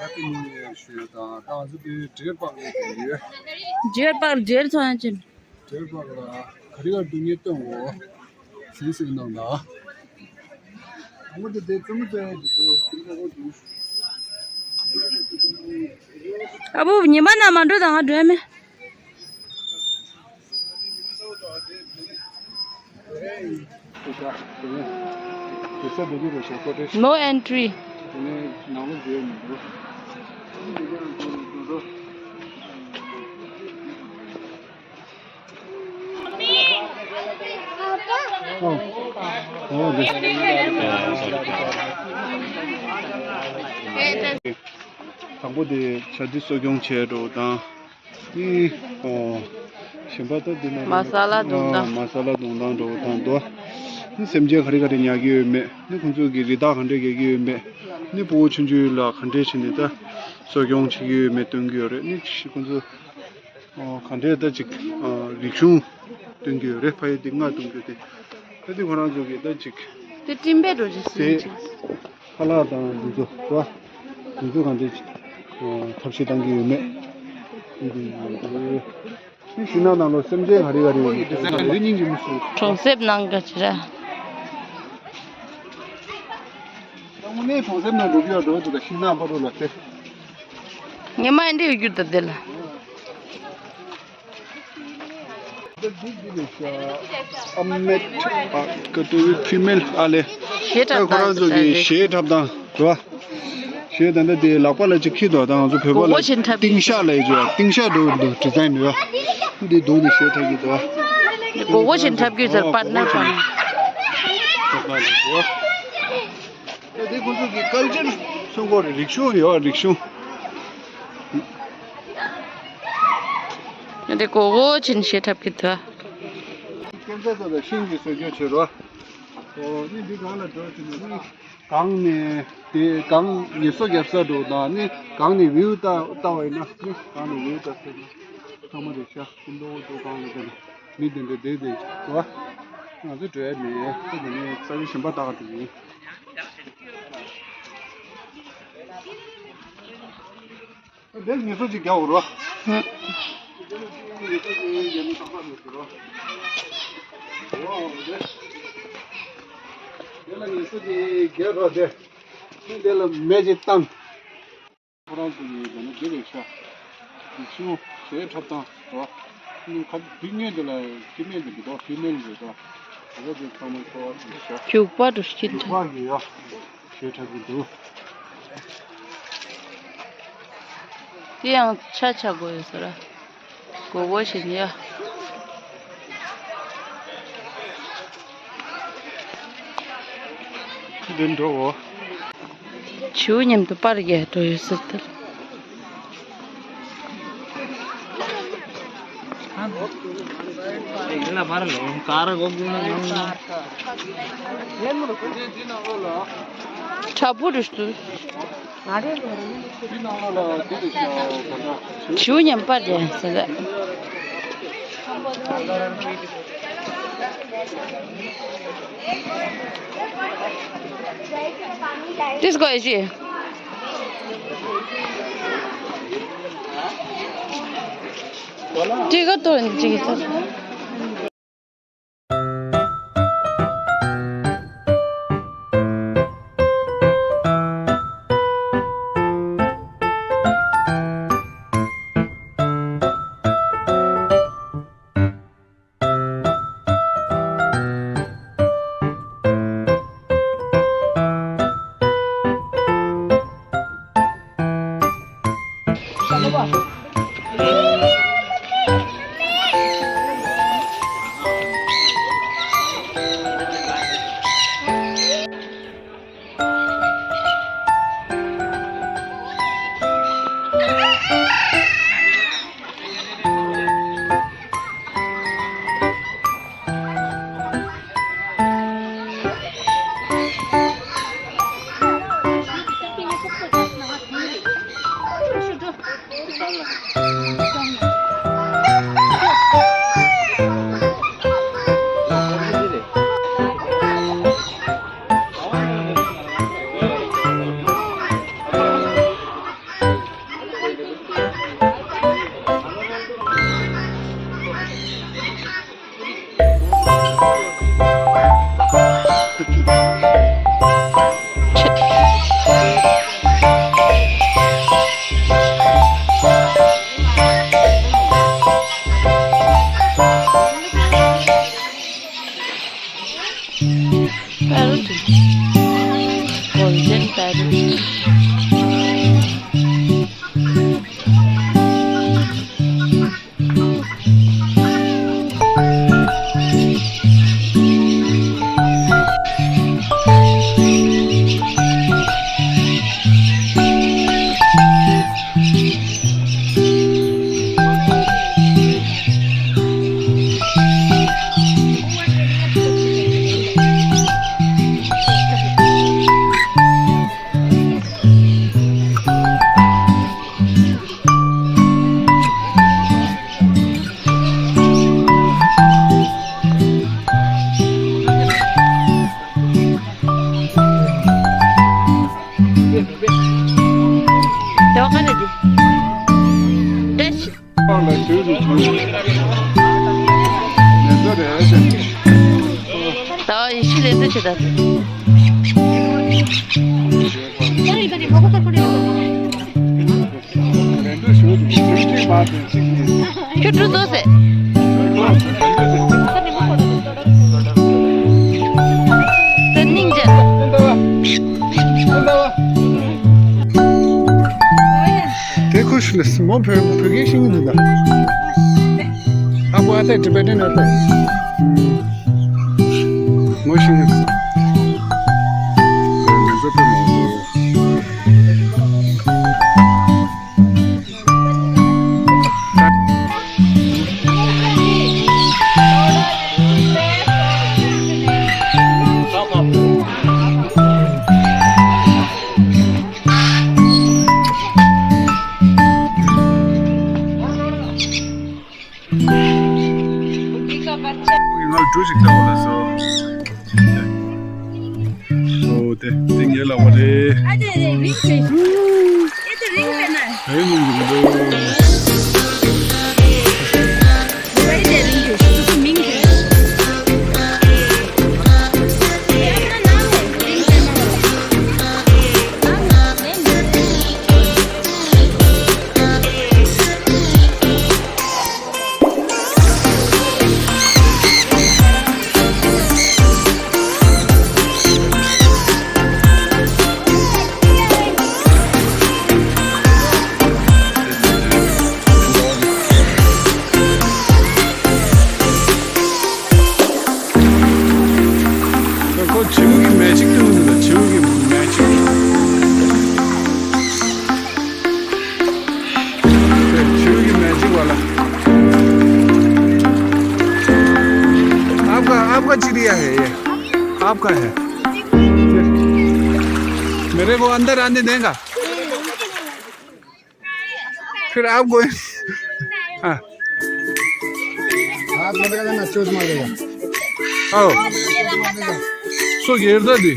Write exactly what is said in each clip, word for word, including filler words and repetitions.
Happy New Year ཞུ་ཡ་དང་། ད་ང་ཚོ་འདི་འབྲས་སྤགས་ལ་ཡོད། འབྲས་སྤགས། འབྲས་ཚོང་ཡང་ཅན། འབྲས་སྤགས་ལ་ག་རེ་ག་རེ་འདུག་ངས་སྟོན་འོ། ཟིན་ཟིན་གནང་དང་། དང་པོ་དེ་དེ་བཙུན་མོ་བཙལ་ཡ་ཅིག་འདུག་ཁྱིམ་ཚང་པོ་འདུག་ཨ་བུ། ཉི་མ་ན་མ་འགྲོ་དང་། ང་འགྲོ་ཡ་མེད། No entry. དང་པོ་དེ་ཆ་འདི་གསོ་སྐྱོང་བྱས་འགྲོ་དང་། ཨི། ཨོ། གཞན་པ་ད་འདི་ན་མ་ས་ལ་བཏུང་སྟངས། མ་ས་ལ་བཏུང་སྟངས་འགྲོ་དང་དོ། ནི་སེམས་ཅན་ག་རེ་ག་རེ་ཉར་གྱི་ཡོད་མེད། ནི་ཁོང་ཚོ་གི་རི་དྭགས་ག་འདྲས་རྒྱག་གི་ཡོད་མེད། ནི་ཕྲུ་གུ་ཆུང་ཆུང་ལ་ག་འདྲས་བྱས་ནས་ད་གསོ་སྐྱོང་བྱེད་ཀྱི་ཡོད་མེད་སྟོན་གྱི་ཡོད་རེད། ནི་ཁོང་ཚོ་ཨོ་ག་འདྲས་ད་ཅིག་ཨ་རིག་གཞུང་སྟོན་གྱི་ཡོད་རེད། ཕ་ཡུལ་འདི་ལྔ་སྟོན་རྒྱུ་དེ། ད་འདི་ཁོ་རང་ཚོ་གི་ད་ཅིག་དེ་སྤྲིན་པས་འགྲོ་ཅིག་ཟེར་ཅིག་ཁ་ལག་དང་འདི་ཚོ་ར། འདི་ཚོ་གང་འདྲ་ཐབས་ཤེས་གཏང་གི་ཡོད་མེད། འདི་འདི་ཤིང་ནགས་ནང་ལོ་སེམས་ཅན་ག་རེ་ག་རེ་ཡོད་མེད། དེ་ཚོ་ག་རེ་སྙིང་རྗེ་མོ་སུ། གྲོང་གསེབ་ནང་ག་ཅི་ར། དངོས་གནས་གྲོང་གསེབ་ནང་འགྲོ་རྒྱུ་ཡ་འགྲོ་འདུག་ད་ཤིང་ནགས་ཕ་རོ་ལ་དེ། ཉི་མ་འདི་ཡོད་རྒྱུ་ད་དེ་ལ། ཨ་མེད། ཨ་ཀ་ཏོ་བི་ཕི་མེལ་ཨ་ལེ། གཞས་འཁྲབ་ཨ་ཁོ་རང་ཚོ་གི་གཞས་འཁྲབ་སྟངས་རེད་བ། གཞས་ད་ལྟ་དེ་ལག་པ་ལ་ཅིག་འཁྱེར་འདུག་ད་ང་ཚོ་བོད་པ་ལ་ཏིང་ཤག་ལབ་ཀྱི་ཡོད། ཏིང་ཤག་འགྲོ་འདུག་ཌི་ཛའིན་རེད་བ། འདི་རྡུང་ནས་གཞས་འཁྲབ་ཀྱི་འདུག་བ། སྒོར་སྒོར་བྱས་འཁྲབ་ཀྱི་ཡོད་ཟེར། པར་ན་པར། ད་དེ་ཁོང་ཚོ་གི་ཀལ་ཅར་སྲུང་སྐྱོབ་རེད། རིག་གཞུང་ཡོད། རིག་གཞུང་། ང་དེ་གོ་གོ་ཕྱིན་ཞེ་འཁྲབ་ཀྱི་ཐུ། སྐྱེམས་ཚ་ཚ་དང་ཤིང་གི་བཟོ་རྒྱུ་བྱེད་རོགས། ཨོ་ནི་འདི་གང་ལ་འགྲོ་ཕྱིན་ནི་གང་ནས་དེ་གང་ངལ་གསོ་རྒྱབ་ས་འགྲོ་དང་ནི་གང་ནས་བིའུ་ལྟ་ལྟ་བ་ཡིན་ན་ནི་གང་ནས་བིའུ་ལྟ་ས་ཡིན་ན་ཚང་མ་རེད་ཤག་ཀུན་ཏུ་འོ་ཏོ་གང་ལ་འགྲོ་ན་མི་དེ་འདྲ་བསྡད་བསྡད་འགྲོ། ང་ཚོ་འགྲོ་ཡ་མེད། ཁོ་དེ་ནས་ས་ཆ་གཞན་པ་ལྟ་ག་འགྲོ་ཡིན། དེ་ངལ་གསོ་ཅིག་རྒྱག་འོ་རོ། དེ་ལ་ངལ་གསོ་ཅིག་རྒྱག་རོགས་དེ། དེ་ལ་མེ་ཅིག་བཏང་། ཁོ་རང་ཚོ་ཡི་དེ་ནི་དེ་རེད་ཤག་ཤུ་ཞེས་འཁྲབ་སྟངས་རོ། ཁ་བུད་ངན་དེ་ལ་ཕི་མེལ་དེ་འདུག་ཕི་མེལ་རེད་དོ། དེ་ལ་དེ་ཚང་མ་ཁོ་བ་ཚོ་ཤག་རྒྱུག་པ་འགྲོ་ཤི་རྒྱུག་པ་གི་ཡ། ཞེས་འཁྲབ་ཀྱི་འདུག་དེ་ཡང་ཆ་ཆ་དགོས་ཡོད་ས་ར། མགོ་བོ་བཞིན་ཡ། འདི་འགྲོ་འོ། བྱིའུ་མཉམ་དུ་པར་རྒྱག་འགྲོ་ཡོད་ས་དེར། དྲ་འབུ་རུ་སྟུ། བྱིའུ་མཉམ་པར་རྒྱག་ཟེར་ལ། This guy is here. ཏི་ག་ཏོ་ཅིག་ཏོ། དེ་བ་ག་རེ་དེ། བཀྲ་ཤིས། ཨ་ལ་ཞུ་རེ་ཞུ། ལེན་ཚོ་རེད་ཟེར། ད་ཡེ་ཤུ་ལེན་ཚོ་བྱེད་ད། ཁྱོད་འགྲོ་ཟེར། ད་སྙིང་རྗེ། དེ་ཁོ་ཤི་ལས་མོ་བོད་བོད་སྐད་ཤེས་ཀྱི་འདུག་ད། ཨ་ཁུ་ཨ་ཏེ་ཊི་བེ་ཊན་ཨ་ཏེ། མོ་ཤེས་ཀྱི་འདུག། ང་འགྲོ་ཞིག་ལྟ་བ་ལ་སོ། ཨོ་དེ་དེ་ངའི་ལག་པ་རེད། ཨ་དེ་རེད་རིང་རེད། ཨེ་དེ་རིང་རེད་ན། ཨེ་རིང་རེད་འདུག། ཨེ་དེ་རིང་རེད་སུ་སུ་མིང་རེད། ཁོ་བྱིའུ་གི་མེ་ཇིག་སྟོན་གྱི་འདུག། བྱིའུ་གི་མེ་ཇིག། ཁྱོད་ཀྱི་མེ་ཇིག་ཝ་ལ། आपका आपका चिड़िया है ये। आपका है। मेरे को अंदर आने देगा। फिर आप गो। हाँ। हाथ मत लगाना, चोट मारेगा। आओ। सो घेर दो दी।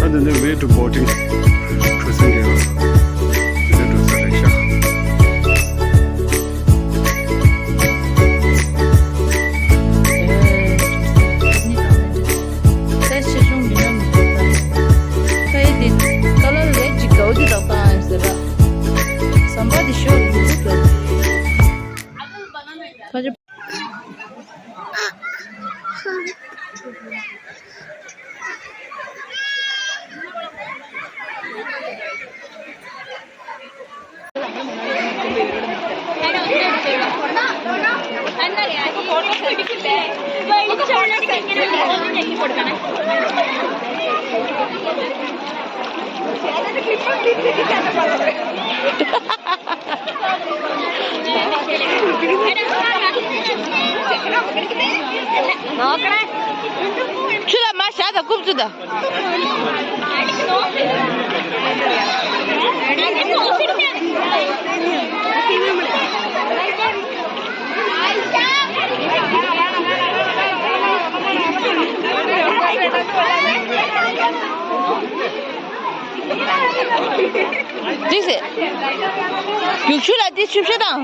ད་དེ་ནས་way to boating cruising གི་དེ་འདྲ་འགྲོ་ས་རེད་ཤག། ཁྱོད་ལ་མ་བྱ་དང་རྐུབ་བཙུགས་དང་། འགྲིག་སེ། རྒྱུག་ཆུ་ལ་འདི་ཆུ་བཤད་དང་།